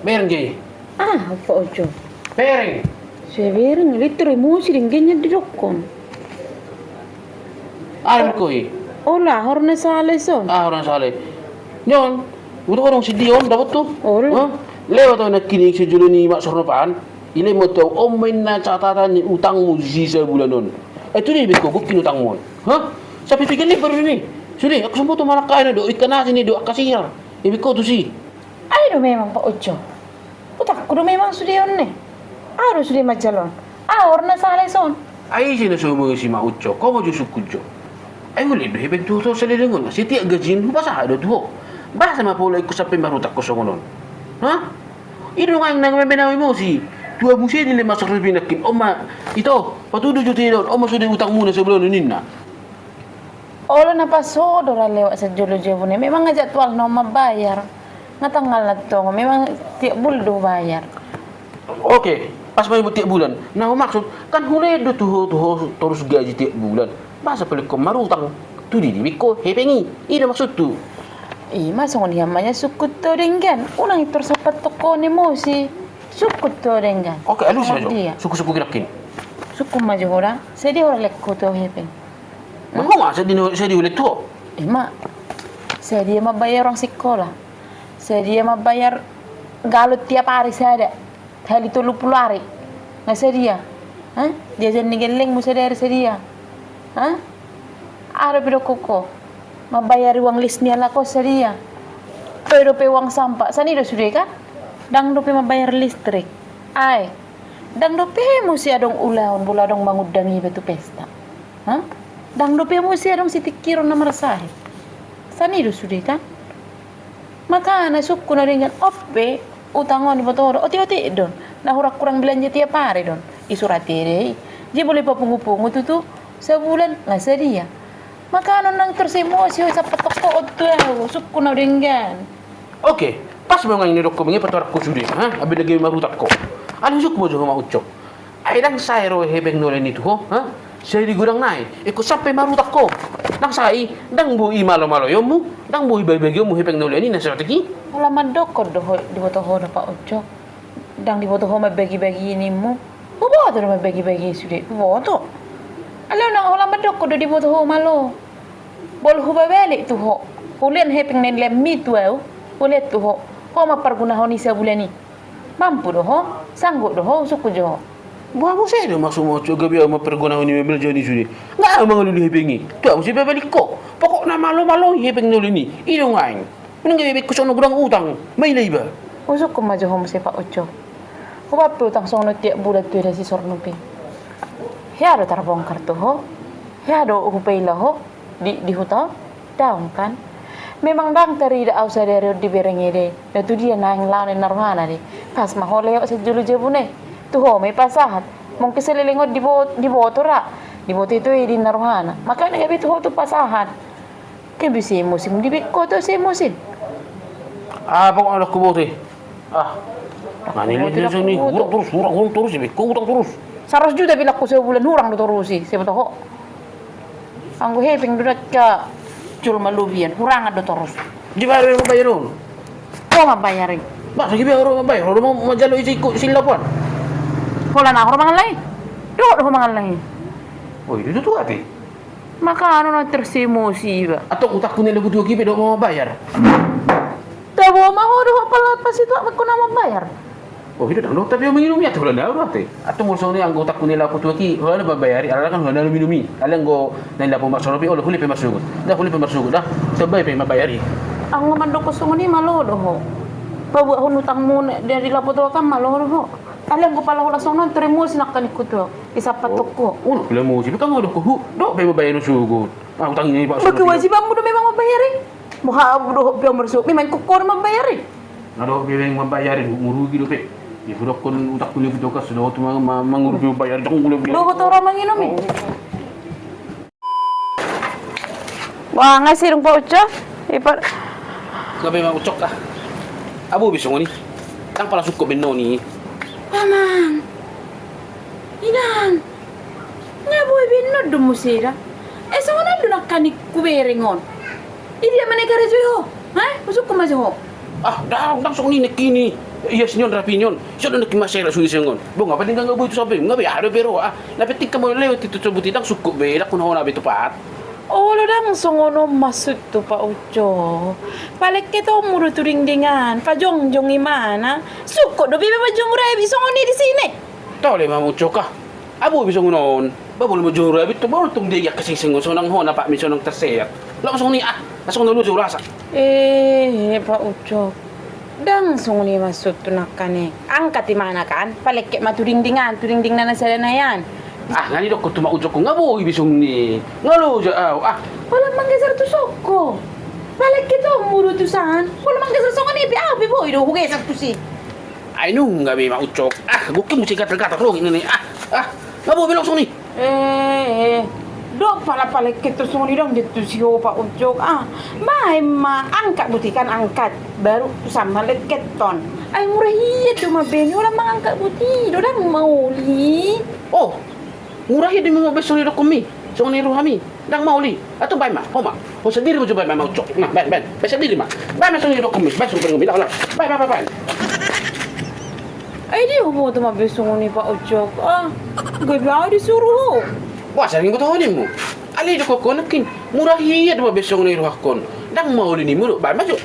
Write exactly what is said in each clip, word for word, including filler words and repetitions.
Bereng ge. Ah, apa ojo? Bereng. Saya bereng, liter emosi denggan nya didokkon. Aha bereng i? Ola, horna sale son. Ah, horna sale. Nyon, udah orang si Dion dapat tu. Ola. Hah? Lewat tu nak kini si Julio ni mak sorno pan. Ile mau tahu om main na catatan ni utangmu sisa bulan on. Eh, tu dia beko bukin utangmu. Hah? Sampai pikir ni baru ni. Sudah, aku sempat tu malah kaya do ikan asin ni do kasir. Ibi ko tu si. Ai do memang Pak Ucok. Utangku do memang sude on ne. Au do sude manjalo on. Au horna sale son. Ai ise na so mangisi Mak Ucok, ho ma jo sungkun jo. Ai ule do hepeng tu ho salelengon, setiap gaji hupasahat do tu ho. Boasa ma pola ingkon sampe marutang ho songon on? Hah? I do nang na mambaen au emosi. Tua muse di lima ratus ribu nangkin, on ma ito, patudu jo tu i do on, on ma sude utangmuna sabulan on ninna. Olo na pasodor lewat sijolo jabune. Memang nga jadwalna on mambayar. Nga tanggalna tong. Memang tiap bulan do bayar. Oke, pas ma tiap bulan. Na humaksud, kan hule do tu ho, tu ho torus gaji tiap bulan. Boasa pala ingkon marutang? Tu dia dibaen ho hepeng i. I do maksudhu. I ma songon i ma na sungkun tu ho denggan. Unang i tor sapat toko ni emosi. Sungkun tu ho denggan. Oke, alus ma jo. Sungkun-sungkun nangkin. Sungkun ma jo ho da. Sadia ho lehon tu ho hepeng? Mangko ma, sadia, sadia ho lehon tu ho? Ima, sadia mambayar uang sikola, sadia mambayar galon tiap ari sada, hali tolu pulu ari. Nga sadia? Hah? Jajan ni gellengmu sadari sadia? Hah? Aha dope didokkon ho? Mambayar uang lis ni halak on sadia? Toe dope uang sampah, sani do sude kan? Ndang dope mambayar listrik. Ai. Ndang dope muse adong ulaon, molo adong mangundang iba tu pesta. Hah? Ndang dope muse adong sitingkiron na marsahit. Sani do sude kan? Makana sungkun au denggan, on pe utang on diboto ho do, otik-otik do on. Na hurang-hurang belanja tiap ari do on. Isurati ede i. Jadi boi papungu-pungu tutu sabulan, nga sadia. Makana unang tor emosi ho, sapat toko on tu au, sungkun au denggan. Oke, pas ma nga i na didokkon i, patorang ho sude, ha? Abin lagi marutang ho. Alai sungkun ma jo ho Mak Ucok. Ai ndang sae ro hepeng na ule ni tu ho, ha? Sai di godang nai, ingkon sampe marutang ho. Ndang sae i, ndang boi malo-maloonmu, ndang boi bagi-bagionmu hepeng na ule ni na saotik i. Holan mandokkon do ho, diboto ho do Pak Ucok. Ndang diboto ho mambagi-bagi ninmu. Huboto do mambagi-bagi sude, huboto. Alai unang holan mandokkon do diboto ho malo. Molo hubebere tu ho, hulean hepeng na nileanmi tu au, hulean tu ho, ho ma pargunahon i sabulan i. Mampu do ho, sanggup do ho, sungkun jo ho. Boha muse do maksudmu Ucok, gabe au ma pargunahon i, belanja ni sude? Nga au mangalului hepeng i. Tu au muse pabaen ho. Pokokna malo-malo i hepeng na ule ni. I do nga i. Mending gabe baen ho songon na godang utang. Maila iba. Husungkun ma jo ho muse Pak Ucok. Hubaen pe utang songon on tiap bulan tu eda si Sorno pe. Hea do tarbongkar tu ho? Hea do hupaila ho di, di huta on? Daong kan? Memang ndang tarida au sadari on dibereng eda i. Na tu dia naeng laho ninna rohana do i. Pas ma ho lewat sijolo jabune. Tu ho ma i pasahat. Mungkin saleleng on dibo-, diboto ra. Diboto i tu i ninna rohana. Makana gabe tu ho tu pasahat. Kan bisa emosi, dibaen ho tu emosi. Ah, pokokna ndang huboto i. Ah. Ndang huboto i, ndang huboto i. Hurang torus, hurang, hurang torus, dibaen ho hurang torus. Saratus juta pe lehon ho sabulan, hurang do torus i, sai boto ho. Anggo hepeng do dangka jolma lobian, hurangan do torus. Dibaen ho mambayar on. Ho mambayar i. Masa dibaen ho mambayar, ho do manjalo isi, isi lapoan. Holan aha ho mangallang i? Dohot do ho mangallang i. Oh, i do tutu ate. Makana unang tor emosi iba. Antong utangku na di lapo tuak i pe dohot ho mambayar. Tabo ma ho dohot pala pasituak ma ho na mambayar. Oh, i do ndang dohot tapi ho manginum i ate, holan au do ate. Antong molo songon i anggo utangku na di lapo tuak i, holan au mambayar i, alana kan holan au minum i. Alai anggo na di lapo marsogot pe, olo, hule pe marsogot. Da, hule pe marsogot da. Tambai pe mambayar i. Anggo mandokkon songon i malo do ho. Pabuathon utangmu na di lapo tuak an malo do ho. Alai anggo pala holan songon on tor emosi nangkaning tu ho. Isapat toko. Unang pala emosi, kan nga dohot ho, dohot pe mambayar i sogot. Ah, utang i, Pak. Kewajibanmu do memang mambayar i. Boha dohot pe au marsogot, memang ingkon ho do mambayar i. Nga dohot pe memang mambayar i, murugi dope. Ia hudokkon utangku na di lapo tuak an, dohot ma-, ma-, mangurupi mambayar i, ndang ule. Dohot ho ra manginum i. Wah, nga sidung Pak Ucok. Ipar. Gabe Mak Ucok ah. Abu bisa ngoni. Ndang pala sungkun baenon i. Paman. Inang. Nga boi baenon do muse da. Eh, songon on do nangkaning hubereng on. Idia ma na i karejo i ho? Hah? Husungkun ma jo ho. Ah, ndang, ndang songon i nangkin i. Ia sinion rapi nion. Sio do nangkin maserak sude songon on. Bo nga paling nga boi tu sabe nga be aha do be ro ah. Na penting hamu lewat itu cobuti ndang sungkot be, ndang hona be tu pat. Olo, ndang songon on maksudhu Pak Ucok. Palengketonmu do tu dingdingan, pajongjong imana. Sungkot do be pajongjong rapi songon i di sini. Tole ma Ucok ah. Abo be songon on. Ba bolo ma jora bit to bolo tung dia ka sing sing sonang hona pak mi sonang terseat. Lo songon i ah. Songon lu jora sa. Eh, Pak Ucok. Ndang songon i maksudhu nangkin i. Angkat imana kan. Palengket ma tu dingdingan, tu dingding na na sada na ian. Ah, nga ni dokkon tu ma Ucok nga boi be songon i. Nga lo ja au ah. Pola manggeser tu soko. Palengketonmu do tu san. Pola manggeser songon i pe au pe boi do hugeser tu si. Ai nunga be ma Ucok. Ah, gokki musik gatal-gatal rongin ini. Ah, ah. Nga boi be langsung ni. Eh, eh. Dok pala palengketon songon i dong di tu si ho Pak Ucok. Ah, baen ma angkat buti kan angkat. Baru tu san ma lengketon. Ai murah hian do ma be ni, holan mangangkat buti do ndang mauli. Oh, murah hian do ma be songon i dokkon mi. Songon i roha mi. Ndang mauli. Ato baen ma, ho ma. Ho sandiri ma jo baen ma Ucok. Nah, baen, baen. Baen sandiri ma. Baen ma songon i dokkon mi. Baen songon i dokkon mi. Lah, lah. Baen, baen, baen, baen. Ai dia huboto ma be songon i Pak Ucok. Ah, gabe au disuru ho. Wah, sering boto ho nimmu. Alai dokkon ho nangkin. Murah hian do ma be songon i rohakon. Ndang mauli nimmu do. Baen ma jo.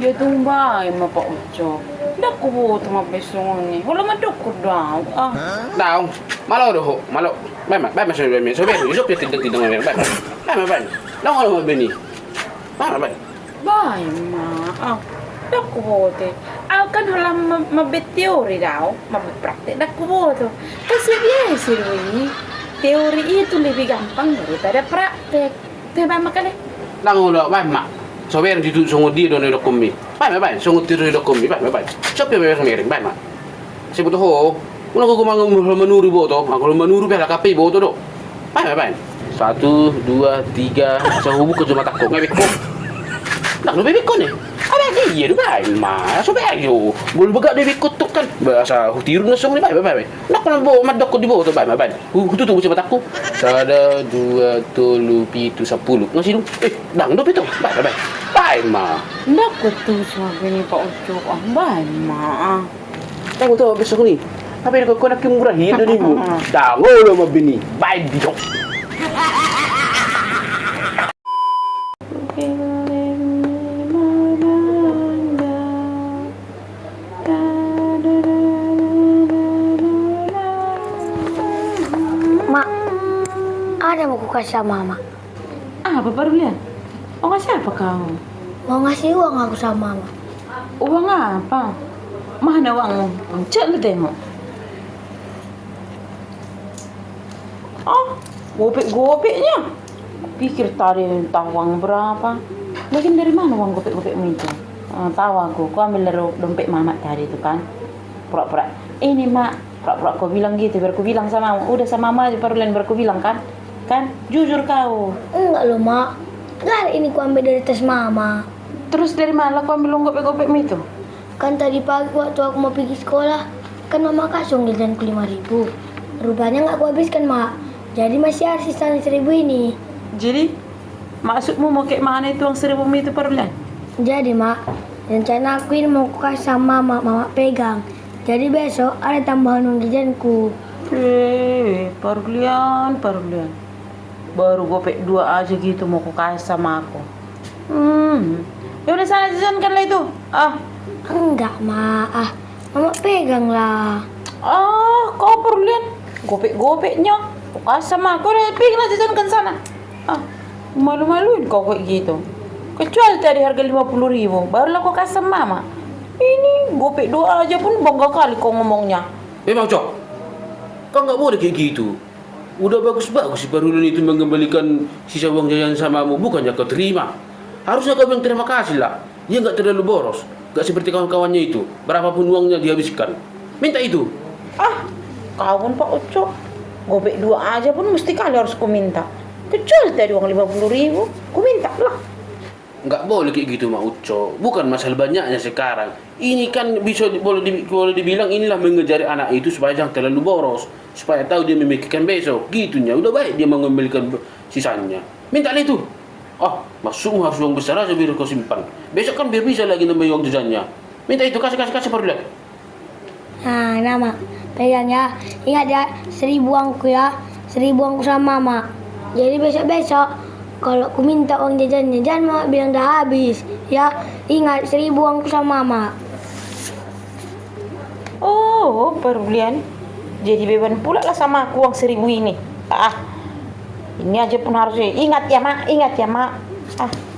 Ia tung baen ma Pak Ucok. Ndang huboto ma be songon i. Holan mandok do au ah. Daong. Malo do ho, malo. Baen ma, baen ma songon i baen ma. Songon i baen ma. Baen ma, baen ma. Ndang olo ma be ni. Baen ma, baen. Baen ma. Ah. Ndang huboto. Au kan holan ma, ma be teori do au, ma be praktek ndang huboto. Kan sai biasa do i. Teori itu lebih gampang daripada praktek. Te baen ma kali. Ndang olo, baen ma. So bereng tutu songon dia do na idokkon mi. Baen ma, baen. Songon dia do na idokkon mi. Baen ma, baen. Siop pe bereng, baen ma. Sai boto ho. Unang gogo mangan manuru boto. Mangan manuru pe halak ape boto do. Baen ma, baen. Satu, dua, tiga. Sai hubuka jo matangku. Nga be ingkon. Ndang do be ingkon e. Ada dia do baen ma. So bereng jo. Bolu bagak do be ingkon tu kan. Bahasa hutiru na songon i baen, baen, baen. Ndang pernah bo mandokkon di boto baen ma, baen. Hu-, hututup muse matangku. Sada, dua, tolu, pitu, sampulu. Nga sidung. Eh, ndang do pitu. Baen, baen. Baen ma. Ndang hututup muse ma be ni Pak Ucok. Ah, baen ma. Ah. Ndang hututup muse ma be ni. Apa yang kau nak murah hian do nimmu. Ndang olo ma be ni. Baen di ho. Mak, ada mau kukasih sama mama. Apa, Parlian? Mau ngasih apa kau? Mau ngasih uang aku sama mama. Uang apa? Mana uangmu? Cek lu tengok. Oh, gopek-gopeknya. Pikir tadi tahu uang berapa. Lagian dari mana uang gopek-gopekmu itu? Ah, tahu aku, kau ambil dari dompet mama tadi itu kan. Pura-pura, ini mak, pura-pura kau bilang gitu, biar kau bilang sama mama. Udah sama mama aja Parlian, biar kau bilang kan. Kan, jujur kau. Enggak loh mak, enggak ada, ini kuambil dari tas mama. Terus dari mana kau ambil uang gopek-gopekmu itu? Kan tadi pagi waktu aku mau pergi sekolah, kan mama kasih uang jajanku lima ribu. Rupanya nggak kuhabiskan, Mak. Jadi masih ada sisanya seribu ini. Jadi, maksudmu mau kayak mana itu uang seribu itu, Parlian? Jadi, Mak, rencana aku ini mau kukasih sama Mama, Mama pegang. Jadi besok ada tambahan uang jajanku. Eh, Parlian, Parlian. Baru gopek dua aja gitu mau kukasih sama aku. Hmm. Ya udah sana jajankan lah itu. Ah. Enggak, Ma. Ah, Mama pegang lah. Ah, kau Parlian. Gopek-gopeknya. Kukasih sama aku. Udah, pegang lah jajankan sana. Ah, malu-maluin kau kayak gitu. Kecuali tadi harga lima puluh ribu, barulah kukasih sama Mama. Ini gopek dua aja pun bangga kali kau ngomongnya. Eh, Bang Cok. Kau nggak boleh kayak gitu. Udah bagus-bagus si Parlian itu mengembalikan sisa uang jajan samamu, bukannya kau terima. Harusnya kau bilang terima kasih lah. Dia nggak terlalu boros, nggak seperti kawan-kawannya itu. Berapapun uangnya dihabiskan. Minta itu. Ah, kau pun Pak Ucok. Gopek dua aja pun mesti kali harus kuminta. Kecuali tadi uang lima puluh ribu, kuminta lah. Nggak boleh kayak gitu, Mak Ucok. Bukan masalah banyaknya sekarang. Ini kan bisa di-, boleh di-, boleh dibilang inilah mengajari anak itu supaya jangan terlalu boros, supaya tahu dia memikirkan besok. Gitunya, udah baik dia mengembalikan be-, sisanya. Minta lah itu. Oh, maksudmu harus uang besar aja biar kau simpan. Besok kan biar bisa lagi nambah uang jajannya. Minta itu, kasih, kasih, kasih Parlian. Nah, nah, Mak. Pegang ya. Ingat ya, seribu uangku ya. Seribu uangku sama Mama. Jadi besok-besok, kalau ku minta uang jajan-jajan, Mama bilang dah habis. Ya, ingat, seribu uangku sama Mama. Oh, Parulian. Jadi beban pula lah sama aku uang seribu ini. Ah, ini aja pun harus ingat ya, Mak. Ingat ya, Mak. Ah.